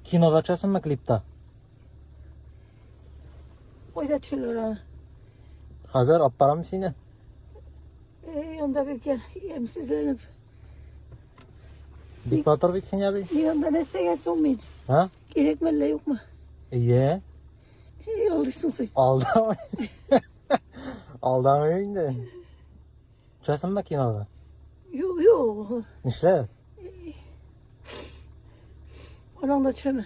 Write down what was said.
Кинода төшәсеңме, клипта? Кайда төшәләр аны? Хәзер алып барам сине. Эй, анда бик ямьсезләнеп. Бик батыр бит син, әби. Мин анда нәрсәгә соң мин? Һа? Кирәкме әллә юкмы? Ие. Эй, алдыйсың син. Алдамый. Алдамый инде. Төшәсеңме кинога? Юк, юк. Нишләп? Анаң да төшәме?